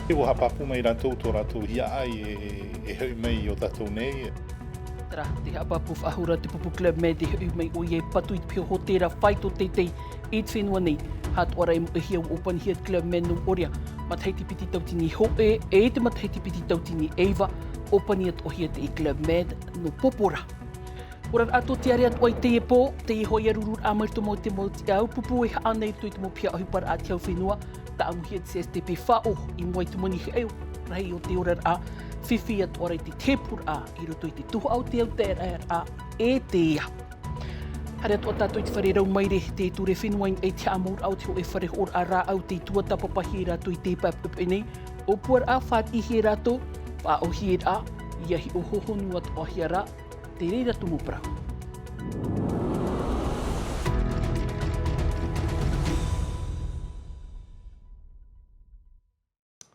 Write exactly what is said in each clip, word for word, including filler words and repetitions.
E ua haʻapāpū mai rātou tō rātou hiaʻai e, e hoʻi mai i ō tātou nei. Terā, te haʻapāpū faʻahou ra te pupu Club Med e hoʻi mai ʻoia e patu i te peho hōtēra faito teitei i te fenua nei. Haʻatoʻa ra e moʻehia ua ʻōpanihia te Club Med nō Moʻorea, matahiti piti tauatini hōʻē, e i te matahiti piti tauatini e iva, ʻōpani atoʻahia te Club Med nō Popora. Oraraʻa tōtiare atoʻa i teie pō, teie hoʻi ʻarururaʻa mai roto mau i te mau tiʻa ʻāupupu e haʻa nei i roto i te mau piha ʻohiparaʻa a te hau fenua, tāʻamuhia te C S T P F O i mua i te moni hiʻo rahi o te oraraʻa, fifi atoʻa ra i te tēpuraʻa i roto i te tuhaʻa o te autaeaʻeraʻa e te ea. Haere atoʻa tātou i te fare rau maire, te ture fenua i niʻa i te haʻamauraʻa o te hōʻē fare hoʻoraʻa rāʻau tei tuatāpapahia e rātou i teie pae poʻipoʻi nei, ʻōpuaraʻa fāriʻihia e rātou, faʻaʻohie rā, ʻia hiʻo hohonu atoʻahia rā, te reira tumu parau.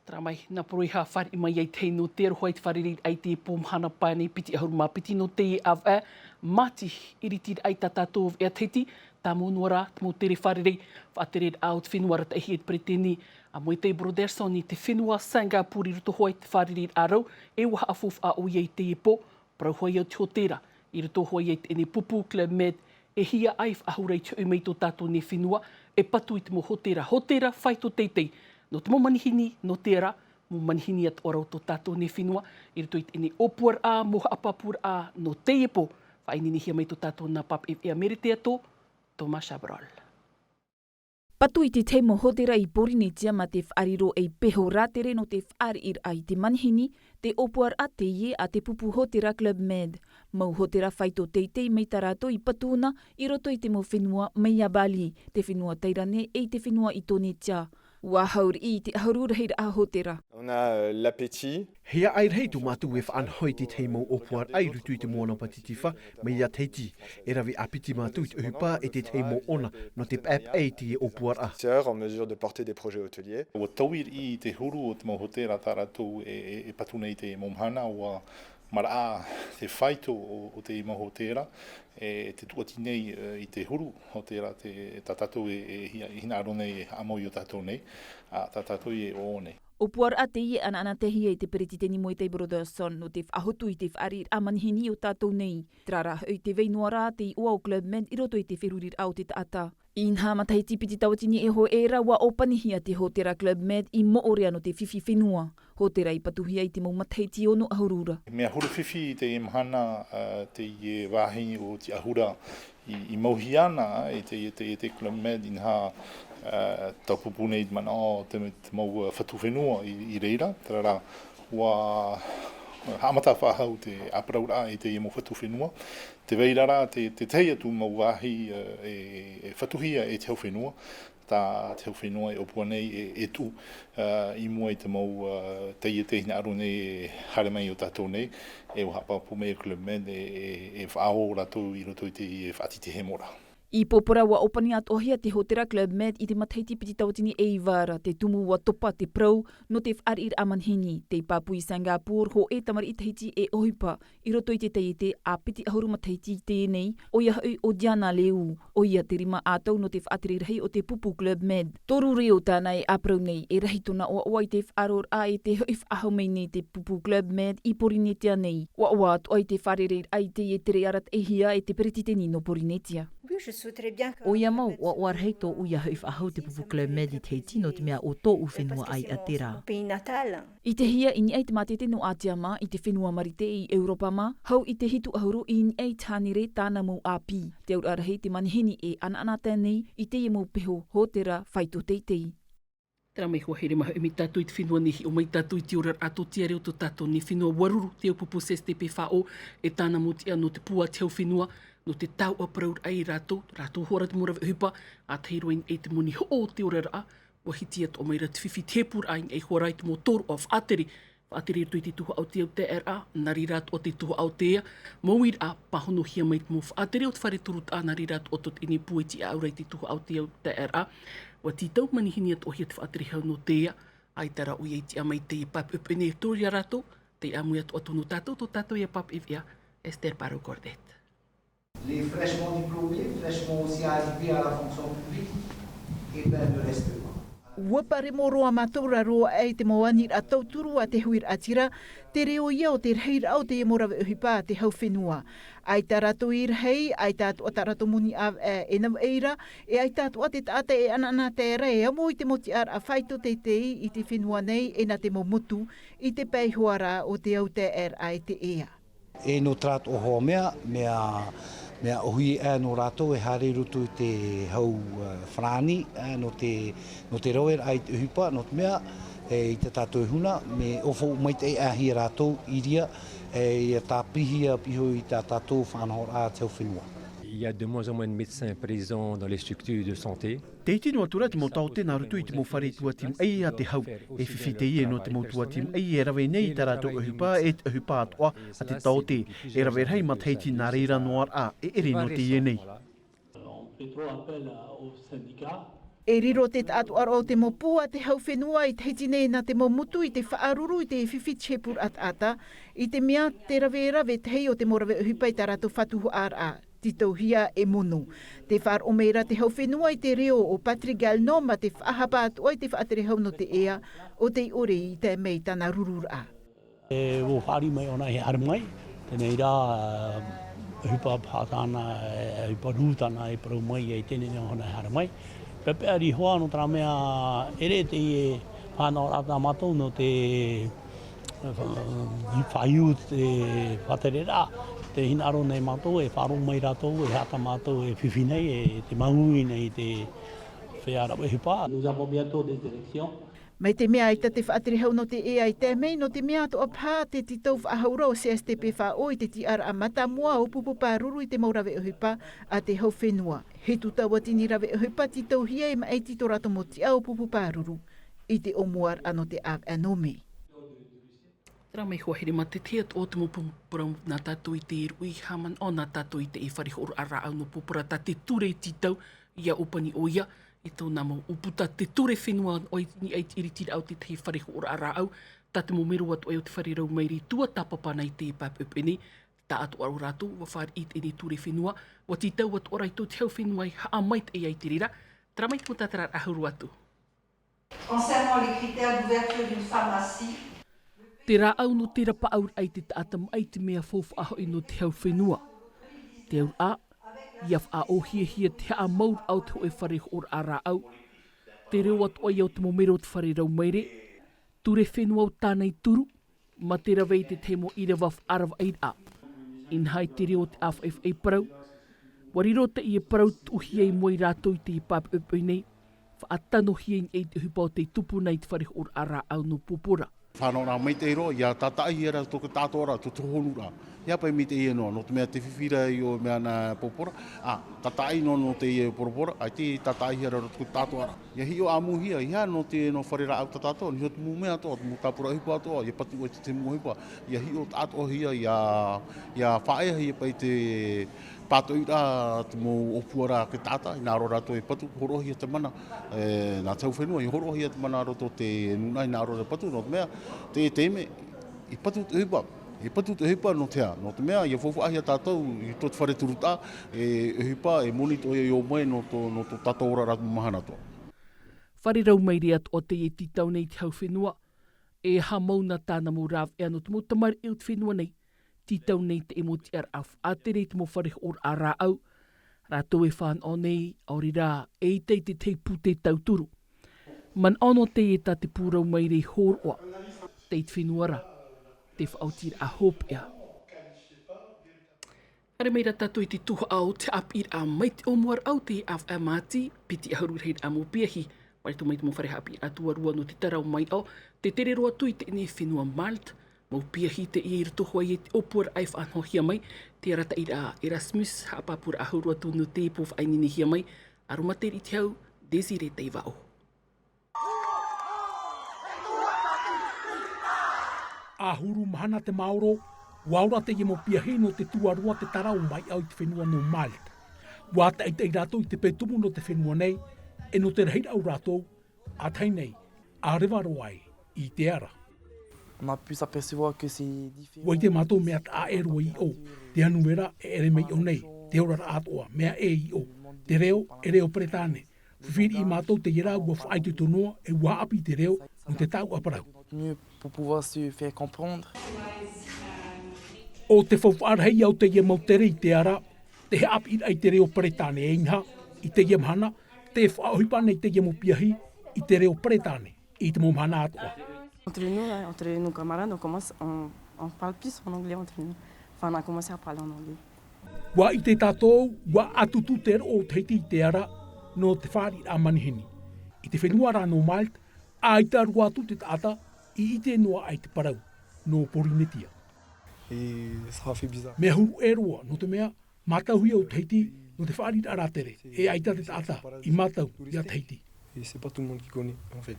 Terā mai, nā Poroiha fāriʻi mai ai te hei nō te aroha i te fārereiraʻa i te pō mahana pae nei piti ʻahuru mā piti nō teie ʻāvaʻe, māti, iritiraʻa i tā tātou ʻāvaʻe Tahiti, tāmau noa rā te mau tere fārerei, faʻatereraʻa o te fenua arataʻihia e te peretiteni, a Moetai Brotherson i te fenua Singapore i roto hoʻi i te fārereiraʻa rau, e ua haʻafaufaʻa ʻoia i teie pō, parau hoʻi au te hōtēra, i roto hoʻi i teie pupu Club Med, e hiaʻai faʻahou ra i te hoʻi mai i tō tātou nei fenua, e patu i te mau hōtēra, hōtēra faito teitei, nō te mau manihini, nō te ara, mau manihini atoʻa ra o tō tātou nei fenua, i roto i teie ʻōpuaraʻa, mau haʻapāpūraʻa, nō teie pō, faʻaineinehia mai tō tātou nā Papeʻeveʻa Mere Teato, Thomas Chabrol. Patu i te tahi mau hōtēra i Pōrīnetia mā te faʻariro ei peho rātere nō te fāriʻiraʻa i te manihini, te ʻōpuaraʻa teie a te pupu hōtēra Club Med. Mau hōtēra faito teitei mai tā rātou i patu na i roto i te mau fenua mai iā Bali, te fenua Tairane e i te fenua Itonetia. Ua hau riʻi i te ʻahuru rahiraʻa hōtēra. On a, euh, l'appétit. Hiaʻai rahi tō mātou e faʻanaho i te tahi mau ʻōpuaraʻa i roto i te moana Pātitifā, mai iā Tahiti. E rave ʻāpiti mātou i te ʻohipa e te tahi mau ʻona nō te paʻepaʻe i te ʻōpuaraʻa. Sœur en mesure de porter des projets hôteliers. Ua taui riʻi i te huru o te mau hōtēra tā rātou e, e, e patu nei i te mau mahana, ua maraʻa te faito o, o te mau hōtēra, e te tuati nei, e, i te huru hōtēra te, tā tātou e, e hia-, hinaʻaro nei e haʻamau i ō tātou nei, a tā tātou e ʻō nei. ʻŌpuaraʻa teie e anaanatehia e te peretiteni Moetai Brotherson nō te faʻahotu i te fāriʻiraʻa manihini i ō tātou nei. Terā rā hoʻi te vai noa rā te iʻoa o Club Med i roto i te feruriraʻa o te taʻata. Inaha matahiti piti tauatini e hōʻē ra ua ʻōpanihia te hōtēra Club Med i Moʻorea nō te fifi fenua. Hōtēra i patuhia i te mau matahiti ono ʻahuru ra. Mea huru fifi i teie mahana, ā, teie vāhi o te ʻahuru ra i, i mauhia ana, ā, e te, e te, e te Club Med inaha, ā, taupupu nei i te manaʻo te, te mau, ā, fatu fenua i, i reira, terā rā, ua haʻamata faʻahou te ʻāparauraʻa i teie mau fatu fenua. Tē vai ra rā te, te tahi atu mau vāhi, ā, e, e fatuhia e te hau fenua, tā te hau fenua e ʻōpua nei e, e tuʻu, ā, i mua i te mau, ā, taiete hinaʻaro nei e haere mai i ō tātou nei, e ua haʻapāpū mai e Club Med e, e, e faʻaō rātou i roto i te, e faʻatite hemo ra. I Popora ua ʻōpani atoʻahia te hōtēra Club Med i te matahiti piti tauatini e iva ra, te tumu ua topa te parau nō te fāriʻiraʻa manihini, tei pāpū i Singapore, hōʻē tamariʻi Tahiti e ʻohipa i roto i te taiete ʻa piti ʻahuru matahiti i teie nei, ʻoia hoʻi ʻo Diana Leu, ʻoia te rima ʻātau nō te faʻatere rahi o te pupu Club Med. Toru reo tāna e ʻāparau nei, e rahi tōna ʻoaʻoa i te faʻaroʻoraʻa e te hoʻi faʻahou mai nei te pupu Club Med i Pōrīnetia nei. ʻOaʻoa atoʻa i te fārereiraʻa i teie tere arataʻihia e te peretiteni nō Pōrīnetia. Oui, je souhaiterais bien que ʻOia mau, ʻoaʻoa rahi tōʻu ʻia hoʻi faʻahou te pupu Club Med i Tahiti nō te mea ʻo tōʻu fenua ʻāiʻa terā. I te hia i niʻa i te mātete nō Ātia mā, i te fenua Marite i ʻEuropa mā, hau i te hitu ʻahuru i niʻa i te hānere tāna mau ʻāpī. Te auraʻa rahi te manihini e anaanatae nei i teie mau peho hōtēra faito teitei. Terā mai, ʻua haere maha mai tātou i te fenua nei, hiʻo mai tātou i te oraraʻa tōtiare o tō tātou nei fenua. Ua ruru te ʻāupupu C S T P F O e tāna mau tiʻa nō te pū a te hau fenua, nō te tauʻa parauraʻa ia rātou, rātou hoʻi rā te mau rave ʻohipa, ʻa tahi roa i niʻa i te moni hoʻo o te oraraʻa, ʻua hiti atoʻa mai ra te fifi tēpuraʻa i niʻa iho ā rā i te mau tōroʻa faʻatere, faʻatere i roto i te tuhaʻa o te autaeaʻeraʻa, nā reira atoʻa te tuhaʻa o te ea, mau uiraʻa, pāhonohia mai te mau faʻatere o te fare torutaʻa, nā reira atoʻa tō teie nei pū e tiʻa aʻe ra i te tuhaʻa o te autaeaʻeraʻa. ʻUa tītau manihini atoʻahia te faʻatere hau nō te ea, ʻaita rā ʻoia i tiʻa mai i teie pape ʻope nei e tō ia rātou, tei ʻāmui atoʻa tonu tātou, tō tātou ia Papeʻeveʻa, Esther Parot-Courtet. Les fraîchement diplômés, fraîchement aussi arrivés à la fonction publique, eh ben, ne restent pas. Ua paremo roa mātou ra roa ai te mau aniraʻa tauturu a te huiraʻatira, te reo ia o te rahiraʻa o te mau rave ʻohipa a te hau fenua. ʻAita rātou i rahi, ʻaita atoʻa tā rātou moni ʻāvaʻe e navaʻi ra, e ʻaita atoʻa te taʻata e ʻanaʻanatae ra e amo i te mau tiʻaraʻa faito teitei i te fenua nei e nā te mau motu i te pae iho ā ra o te autaeaʻeraʻa e te ea. E nō terā atoʻa hoa mea, mea, mea ʻohie ʻā nō rātou e haere i roto i te hau, ā, farāni, ā, nō te, nō te raveraʻa i te ʻohipa, nō te mea, e, i tā tātou e huna, mea ʻohipa maitaʻi ʻāhia rātou i reira, e, ʻia tāpihia piha i tā tātou faʻanahoraʻa a te hau fenua. Il y a de moins en moins de médecins présents dans les structures de santé. Tē iti noa atu ra te mau taote nā roto i te mau fare tuati maʻi a te hau. E fifi teie nō te mau tuati maʻi e rave nei i tā rātou ʻohipa e te ʻohipa atoʻa a te taote. E rave rahi matahiti nā reira noa ra e ʻere nō teie nei. E riro te taʻatoʻaraʻa o te mau pū a te hau fenua i Tahiti nei nā te mau motu i te faʻaruru i te fifi tihepu raʻa taʻata, i te mea te rave rave tahi o te mau rave ʻohipa i tā rātou fatu hoʻaraʻa. Tītauhia e mono. Te faʻaroʻo mai ra te hau fenua i te reo o Patrick Gallnon ma te faʻahapa atoʻa i te faʻatere hau nō te ea, o tei ʻore i tae mai tāna rururaʻa. E, ʻua fāriʻi mai ʻōna e haere mai, teie rā, e, ʻohipa paha tāna, e, ʻohipa rū tāna e parau mai ai teie nei ʻōna e haere mai. Pepeʻa rihoa nō terā mea, ʻere teie faʻanahoraʻa tā mātou nō te, e, fa-, faʻaiū te faʻatereraʻa, tē hinaʻaro nei mātou, e faʻaroʻo mai rātou, e haʻa tā mātou, e fifi nei, e te māuiui nei te feiā rave ʻohipa. Nous avons bientôt des élections. Mai te mea ʻaita te faʻatere hau nō te ea i tae mai, nō te mea atoʻa paha te tītau faʻahou ra o C S T P F O i te tiʻaraʻa mātāmua o pupu pāruru i te mau rave ʻohipa a te hau fenua. Hitu tauatini rave ʻohipa tītauhia e maʻiti tō rātou mau tiʻa o pupu pāruru i te ʻōmuaraʻa nō te ʻāvaʻe nō mē. Terā mai hoa here mā te tahi atoʻa o te mau purapura nā tātou i te ruʻi, haʻamanaʻo nā tātou i te fare hoʻoraʻa rāʻau nō Pōpōra, tā te ture tītau ia ʻōpani ʻoia, i tōna mau ʻūputa te ture fenua ʻoia i te iritiraʻa o te tahi fare hoʻoraʻa rāʻau, tā te mau mero atoʻa o te fare raumaire i tuatāpapa nei i te pae poʻipoʻi nei, tā atoʻa o rātou ua fāriʻi i teie ture fenua, ua tītau atoʻa ra i tō te hau fenua i haʻamaitaʻi ai i te reira, terā mai te mau tātararaʻa hau roa atu. Concernant les critères d'ouverture d'une pharmacie. Te rāʻau nō te rapaʻauraʻa i te taʻata maʻi te mea faufaʻa hoʻi nō te hau fenua. Te auraʻa, ʻia faʻaʻōhiahia te haʻamauraʻa o te hōʻē fare hoʻoraʻa rāʻau. Te reo atoʻa ia o te mau mero o te fare raumaire, ture fenua o tāna i turu, ma te rave i te tahi mau ʻīrava faʻaravaʻiraʻa. Inaha i te reo o te ʻāfaʻifaʻi parau, ua riro teie parau tuʻuhia i mua ia rātou i te pae poʻipoʻi nei, faʻatanohia i niʻa i te ʻohipa o tei tupu nei i te fare hoʻoraʻa rāʻau nō Pōpōra. Fānauraʻa maitaʻi roa, ʻia tātaʻihia ra tō te taʻatoʻaraʻa, tō te honuraʻa. ʻIa pai mai teie noa, nō te mea te fifi ra i ʻō mea nā Pōpōra, ā, tātaʻi noa nō teie Pōpōra, ʻaita i tātaʻihia ra tō te taʻatoʻaraʻa. ʻIa hiʻo ʻāmuhia, ʻeiaha nō te, nō fare rāʻau tā tātou, niho te mau mea atoʻa, te mau tāpura ʻohipa atoʻa, ʻia patu ʻoe i te mau ʻohipa, ʻia hiʻo taʻatoʻahia, ʻia, ʻia faʻaeahia paʻi te pātoʻiraʻa te mau ʻōpuaraʻa a te taʻata, hinaʻaro rātou e patu, hōroʻahia te mana, e, nā te hau fenua, ʻia hōroʻahia te mana roto o te nūnaʻa, hinaʻaro rātou e patu, nō te mea, te, te mea, i patu te ʻohipa, i patu te ʻohipa nō te aha, nō te mea, ʻia faufaʻahia tātou i tō te fare turutaʻa, e, ʻohipa, e moni atoʻa ia i ʻō mai nō tō, nō tō tātou oraraʻa mahana atoʻa. Fare raumaire atoʻa teie e tītau nei i te hau fenua, e aha mau nā tāna mau rāveʻa nō te mau tamariʻi o te fenua nei, tītau nei te mau tiʻaraʻa faʻatere i te mau fare hoʻoraʻa rāʻau, rātou e fānaʻo nei, ʻaore rā, eʻita i te tahi pūtē tauturu. Manaʻo noa teie tā te pū raumaire i hōroʻa, tei te fenua ra, te faʻaotiraʻa hopeʻa. Haere mai ra tātou i te tuhaʻa o te haʻapiʻiraʻa mai te ʻōmuaraʻa o te ʻāvaʻe Māti, piti ʻahuru rahiraʻa mau piahi, ʻua riro mai te mau fare haʻapiʻiraʻa tuarua nō te taraʻo mai ʻo, tē tere roa atu i teie fenua Malte, mau piahi teie i roto hoʻi i te ʻōpuaraʻa e faʻanahohia mai, te arataʻiraʻa Erasmus, haʻapāpūraʻa hau roa atu nō te pō faʻaineinehia mai, aromatera i te hau, Désiré Taivaʻo. ʻAhuru mahana te maoro, ʻua ora teie mau piahi nō te tuarua te taraʻo mai ʻo i te fenua nō Malte. ʻUa taʻitaʻi rātou i te peu tumu nō te fenua nei, e nō te rahiraʻa o rātou, ʻa tahi nei, ʻa reva roa ai i te ara. On a pu s'apercevoir que c'est différent. ʻUa ʻite mātou mea taʻa ʻē roa i ʻō, te anu vera e ʻere mai ʻō nei, te oraraʻa atoʻa, mea ʻē i ʻō, te reo, e reo Peretāne, Fifiri mātou teie rā ua faʻaitoito noa e ua haʻapiʻi te reo nō te tauʻa parau. Mieux pour pouvoir se faire comprendre. ʻO te faufaʻa rahi o teie mau tere i te ara, te haʻapiʻiraʻa i te reo Peretāne e inaha, i teie mahana, te faʻaʻohipa nei teie mau piahi i te reo Peretāne i te mau mahana atoʻa. Entre nous, là, entre nos camarades, on commence, on, on parle plus en anglais entre nous. Enfin, on a commencé à parler en anglais. Ua ʻite tātou, ua ʻatutu te roʻo o Tahiti i te ara, nō te fāriʻiraʻa manihini. I te fenua rā nō Malte, ʻaita roa atu te taʻata i ʻite noa aʻe i te parau, nō Porinetia. Et ça a fait bizarre. Mea huru ʻē roa, nō te mea, mātauhia ʻo Tahiti, nō te fāriʻiraʻa rātere, e ʻaita te taʻata i mātau iā Tahiti. Et c'est pas tout le monde qui connaît, en fait.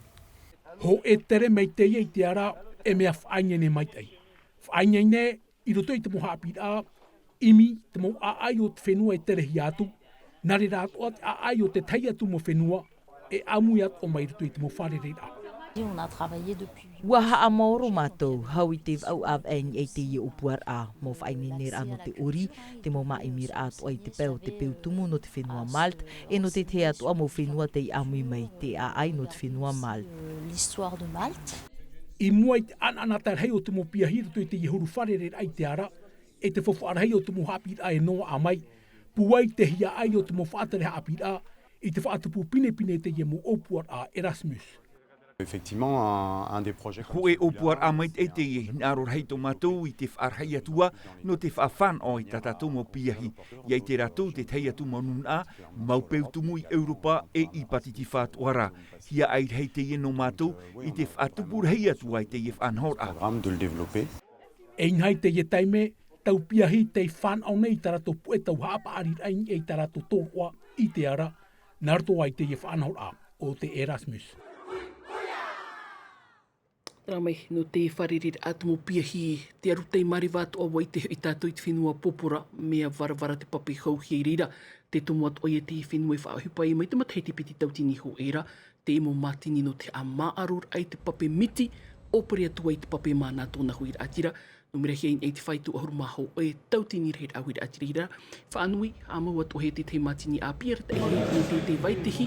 Hōʻē tere mai teie i te ara, e mea faʻaineine maitaʻi. Faʻaineine, i roto i te mau haʻapiʻiraʻa, ʻimi te mau ʻāʻai o te fenua e terehia atu, nā reira atoʻa te ʻāʻai o te tahi atu mau fenua, e ʻāmui atoʻa mai i roto i te mau fārereiraʻa. On a travaillé depuis. Ua haʻamaoro mātou, hau i te vaʻu ʻāvaʻe i niʻa i teie ʻōpuaraʻa, mau faʻaineineraʻa nō te ʻori, te mau māʻimiraʻa atoʻa i te pae o te peu tumu nō te fenua Malte, e nō te tahi atoʻa mau fenua tei ʻāmui mai te ʻāʻai nō te fenua Malte. Euh, l'histoire de Malte. I mua i te ʻanaʻanatae rahi o te mau piahi i roto i teie huru fārereiraʻa i te ara, e te faufaʻa rahi o te mau haʻapiʻiraʻa e noaʻa mai, pūai te hiaʻai o te mau faʻatere haʻapiʻiraʻa i te faʻatupu pinepine i teie mau ʻōpuaraʻa Erasmus. Effectivement, un, un des projets comme ça. Hōʻē ʻōpuaraʻa maitaʻi teie, hinaʻaro rahi tō mātou i te faʻarahi atu ā, nō te faʻafānaʻo i tā tātou mau piahi. ʻIa ʻite rātou te tahi atu mau nūnaʻa, mau peu tumu i ʻEuropa e i Pātitifā atoʻa rā. Hiaʻai rahi teie nō mātou, i te faʻatupu rahi atu ā i teie faʻanahoraʻa. Programme de le développer. E inaha i teie taime, tau piahi tei fānaʻo nei i tā rātou puʻe tau haʻapaʻariraʻa i niʻa i tā rātou tōroʻa i te ara, nā roto ā i teie faʻanahoraʻa o te Erasmus. Terā mai, nō te fārereiraʻa te mau piahi, te aru tei māreva atoʻa ua ʻite hoʻi tātou i te fenua pōpora, mea varavara te pape hauhia i reira, te tumu atoʻa ia te fenua e faʻaʻohipa ai mai te matahiti piti tauatini hōʻē ra, te mau mātini nō te haʻamāʻaroraʻa i te pape miti, ʻōpere atu ai te pape māna tōna huiraʻatira, nō mea rahi ai nei te fāito ʻahuru mā hōʻē tauatini rahiraʻa huiraʻatira, faʻanui, haʻamau atoʻahia te tahi mātini ʻāpī arataʻi i te, te vaitehi,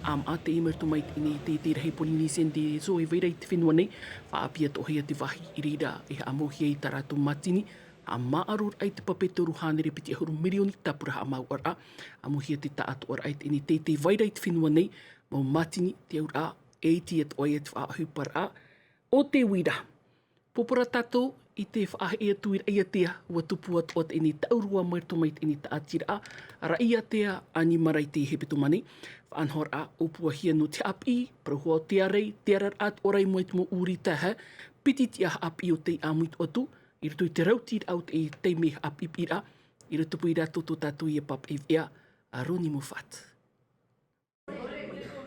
ʻa maʻa te ʻima i roto mai i teie, te, te rahi Polynesian des eaux e vai ra i te fenua nei, faʻaʻāpī atoʻahia te vāhi i reira e haʻamauhia ai tā rātou mātini, haʻamāʻaroraʻa i te pape toru hānere piti ʻahuru mirioni tāpura haʻamāuʻaraʻa, ʻāmuhia te taʻatoʻaraʻa i teie, te, te vai ra i te fenua nei, mau mātini, te auraʻa, e iti atoʻa ia te faʻaʻohiparaʻa o te uira. Pōpora tātou i te faʻaheʻe atu i Raʻiātea, ua tupu atoʻa teie taʻurua mai roto mai teie taʻatiraʻa, Raʻiātea ʻanimara i te hepetoma nei, faʻanahoraʻa ʻōpuahia nō te haʻapiʻi, parau hoʻi te ārai, te araraʻa atoʻa ra i mua i te mau ʻūrī taehae, piti tiʻa haʻapiʻi o tei ʻāmui atoʻa atu, i roto i te rautiraʻa o te taime haʻapiʻipiʻiraʻa, i roto pū i rātou tō tātou ia papaʻi veʻa, a Ronnie Moffat.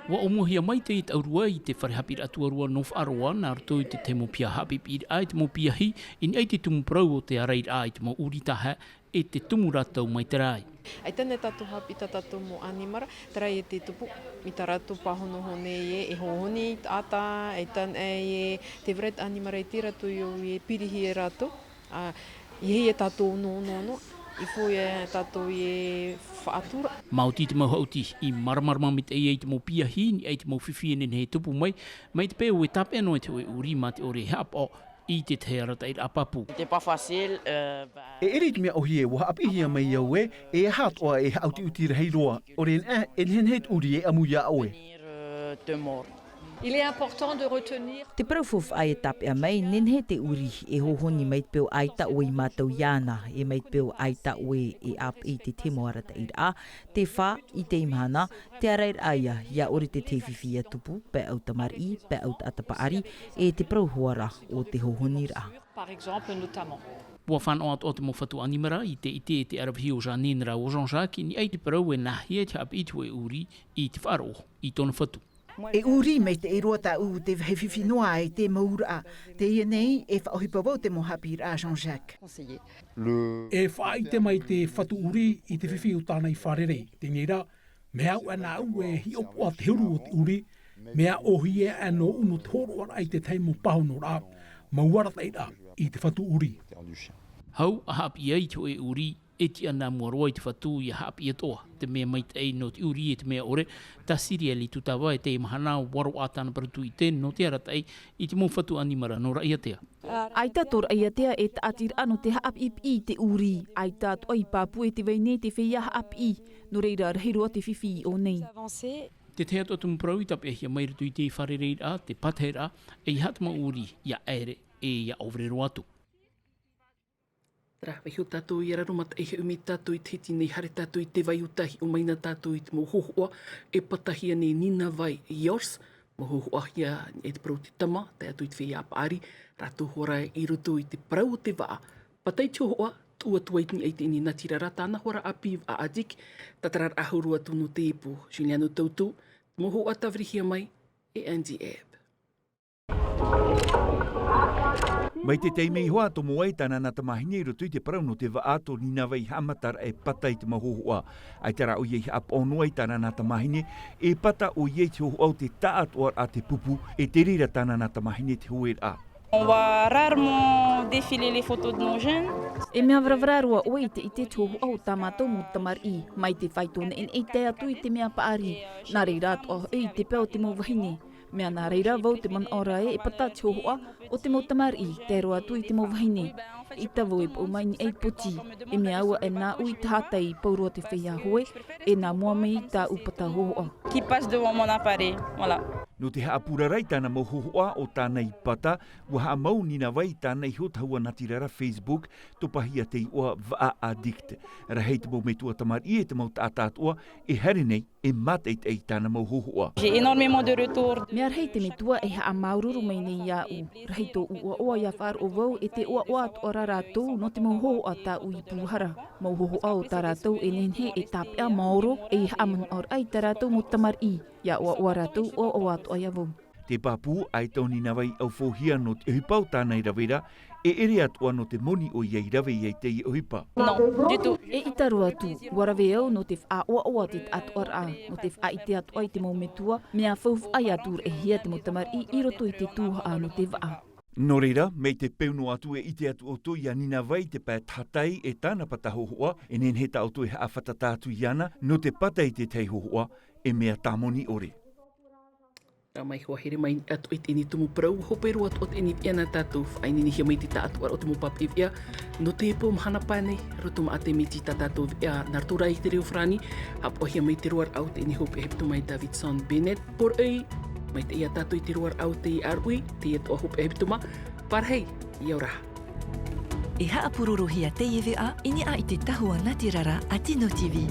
Ua ʻōmuahia mai teie taʻurua i te fare haʻapiʻiraʻa tuarua nō Faʻaroa, nā roto i te tahi mau piahi haʻapiʻipiʻiraʻa i te mau piahi, i niʻa i te tumu parau o te ārairaʻa i te mau ʻūrī taehae, e te tumu rātou mai te raʻi. ʻAita nei tātou haʻapiʻi tā tātou mau ʻanimara, terā ia te tupu, i tā rātou pāhono hōʻē nei e, e hohoni i te taʻata, ʻaita nei e te variety ʻanimara i te rātou i ʻō e pirihia e rātou. Ā, ʻeiaha tātou nō, nō, nō, i fō ia tātou e faʻatura. Maoti te mau haʻuti, i māramarama maitaʻi i te mau piahi, i niʻa i te mau fifi e nehenehe e tupu mai, mai te peu e tāpeʻa noa i te hōʻē ʻūrī mā te ʻore e haʻapaʻo i te tahi arataʻiraʻa pāpū. C'était pas facile, euh, bah. E ʻere i te mea ʻōhie, ua haʻapiʻihia mai au ē, e aha atoʻa e haʻutiʻuti rahi roa, ʻore anaʻe, e nehenehe te ʻūrī e ʻamu iā ʻoe. Venir, euh, te mort. Il est important de retenir. Te parau faufaʻa e tāpeʻa mai, nehenehe te ʻūrī e hohoni mai te peu ʻaita ʻoe i mātau iāna, e mai te peu ʻaita ʻoe e ʻāpeʻe i te tahi mau arataʻiraʻa, te fā i teie mahana, te ārairaʻa ia, ʻia ʻore te tahi fifi ʻia tupu, pae ʻau tamariʻi, pae ʻau taʻata paʻari, e te parau hoʻi ra o te hohoniraʻa. Par exemple, notamment. Ua fānaʻo atoʻa te mau fatu ʻanimara i te ʻite e te ʻaravihi o Janine rāua Jean-Jacques i niʻa i te parau e nāhea te haʻapiʻi i te hōʻē ʻūrī i te faʻaroʻo i tōna fatu. E ʻūrī maitaʻi roa tāʻu te vāhi fifi noa i te mau ʻūraʻa. Teie nei, e faʻaʻohipa vau te mau haʻapiʻiraʻa Jean-Jacques. E faʻaʻite mai te fatu ʻūrī i te fifi o tāna i fārerei. Teie nei rā, mea au anaʻe au e hiʻopoʻa te huru o te ʻūrī, mea ʻōhie aʻe nōʻu nō te hōroʻaraʻa i te tahi mau pāhonoraʻa, mau arataʻiraʻa i te fatu ʻūrī. Hau, ʻa haʻapiʻi ai i te hōʻē ʻūrī, E tiʻa nā mua roa i te fatu ʻia haʻapiʻi atoʻa te mea maitaʻi nō te ʻūrī e te mea ʻore. Tā Sirieli Tutava e te mahana ua roaʻa tāna parau tuʻite nō te arataʻi i te mau fatu ʻanimara nō Raʻiātea. ʻAita tō Raʻiātea e tāʻatiraʻa nō te haʻapiʻipiʻi i te ʻūrī. ʻAita atoʻa i pāpū e te vahine i te feiā haʻapiʻi. Nō reira, rahi roa te fifi i ʻō nei. Te tahi atu atu mau parau i tāpeʻahia mai i roto i te fārereiraʻa, te pātahiraʻa, e ʻia haʻatamau ʻūrī, ʻia ʻaere, e ʻia ʻōvere roa atu. Terā, vaiiho tātou ʻia raro mataʻi, e haʻamata tātou i te hiti nei, haere tātou i te vai uta, hiʻo mai na tātou i te mau hōhoʻa e patahia nei e Nina Vai Yors, mau hōhoʻahia e te parau te tama, tae atu i te feiā paʻari, rātou hoʻi rā i roto i te parau o te vaʻa. Pata i te hōhoʻa, tuʻu atu ai i teie nei natirara, tāna hoʻi rā ʻāpī vaʻa Adik, tātararaʻa hau roa atu nō teie pō, Juliano Tautu, mau hōhoʻa tāvirihia mai e Andy Ebb. Mai te taime iho ā tomo ai tāna nā tamāhine i roto i te parau nō te vaʻa, tō Nina Vai i haʻamataraʻa e pata i te mau hōhoʻa. ʻAita rā ʻoia i haʻapaʻo noa i tāna nā tamāhine, e pata ʻoia i te hōhoʻa o te taʻatoʻaraʻa te pupu, e te reira tāna nā tamāhine te hōʻēraʻa. On va rarement défiler les photos de nos jeunes. E mea varavara roa ʻoe i te ʻite i te hōhoʻa o tā mātou mau tamariʻi, mai te faito neʻineʻi tae atu i te mea paʻari. Nā reira atoʻa hoʻi i te pae o te mau vahine. Mea nā reira vau te manaʻo ra ē e pata te hōhoʻa o te mau tamariʻi, tae roa atu i te mau vahine. ʻAita vau e paʻu mai i niʻa i te poti, e mea ua ʻē nāʻu i te haʻatai, pauroa te feiā hoe, e nā mua mai tāʻu pata hōhoʻa. Qui passe devant mon appareil, voilà. Nō te haʻapurara i tāna mau hōhoʻa o tāna i pata, ua haʻamau Nina Vai i tāna iho tahua natirara Facebook, topahia te iʻoa Vaʻa Addict. Rahi te mau metua tamariʻi e te mau taʻata atoʻa e haere nei e mātaʻitaʻi i tāna mau hōhoʻa. J'ai énormément de retours. Mea rahi te metua e haʻamāuruuru mai nei iāʻu. Rahi tōʻu ʻoaʻoa ʻia faʻaroʻo vau e te ʻoaʻoa atoʻa ra rātou nō te mau hōhoʻa tāʻu i pūhara. Mau hōhoʻa o tā rātou e nehenehe e tāpeʻa maoro, e haʻamanaʻoraʻa i tā rātou mau tamariʻi. ʻIa ʻoaʻoa rātou, ʻoaʻoa atoʻa ia vau. Te pāpū, ʻaita ʻo Nina Vai i ʻaufauhia nō te ʻohipa o tāna i rave ra, e ʻere atoʻa nō te moni ʻoia i rave ai i teie ʻohipa. Non, du tout. ʻEita roa atu, ʻua rave au nō te faʻaʻoaʻoa o te taʻatoʻaraʻa, nō te faʻaʻite atoʻa i te mau metua, mea faufaʻa ʻia tūraʻihia te mau tamariʻi i roto i te tuhaʻa nō te vaʻa. Nō reira, mai te peu noa atu e ʻite atu ʻoutou ia Nina Vai i te pae tahatai e tāna pata hōhoʻa, e nehenehe tā ʻoutou e haʻafātata atu iāna nō te pata i te tahi hōhoʻa, e mea tāmoni ʻore. Tau mai, ʻua here mai atu i teie nei tumu parau, hope roa atu i teie nei veʻa nā tātou, faʻaineinehia mai te taʻatoʻaraʻa o te mau pāpaʻi veʻa nō teie pō mahana pae nei, roto maʻa te miti tā tātou veʻa nā roto rā i te reo farāni, haʻapaʻohia mai te roaraʻa o teie nei hopeʻa hepetoma e Davidson Bennett, poroʻi, mai teie tātou i te roaraʻa o te ʻāruʻi, teie atoʻa hopeʻa hepetoma, pārahi, ʻia ora. E haʻapurorohia teie veʻa i niʻa i te tahua natirara a Tino TV.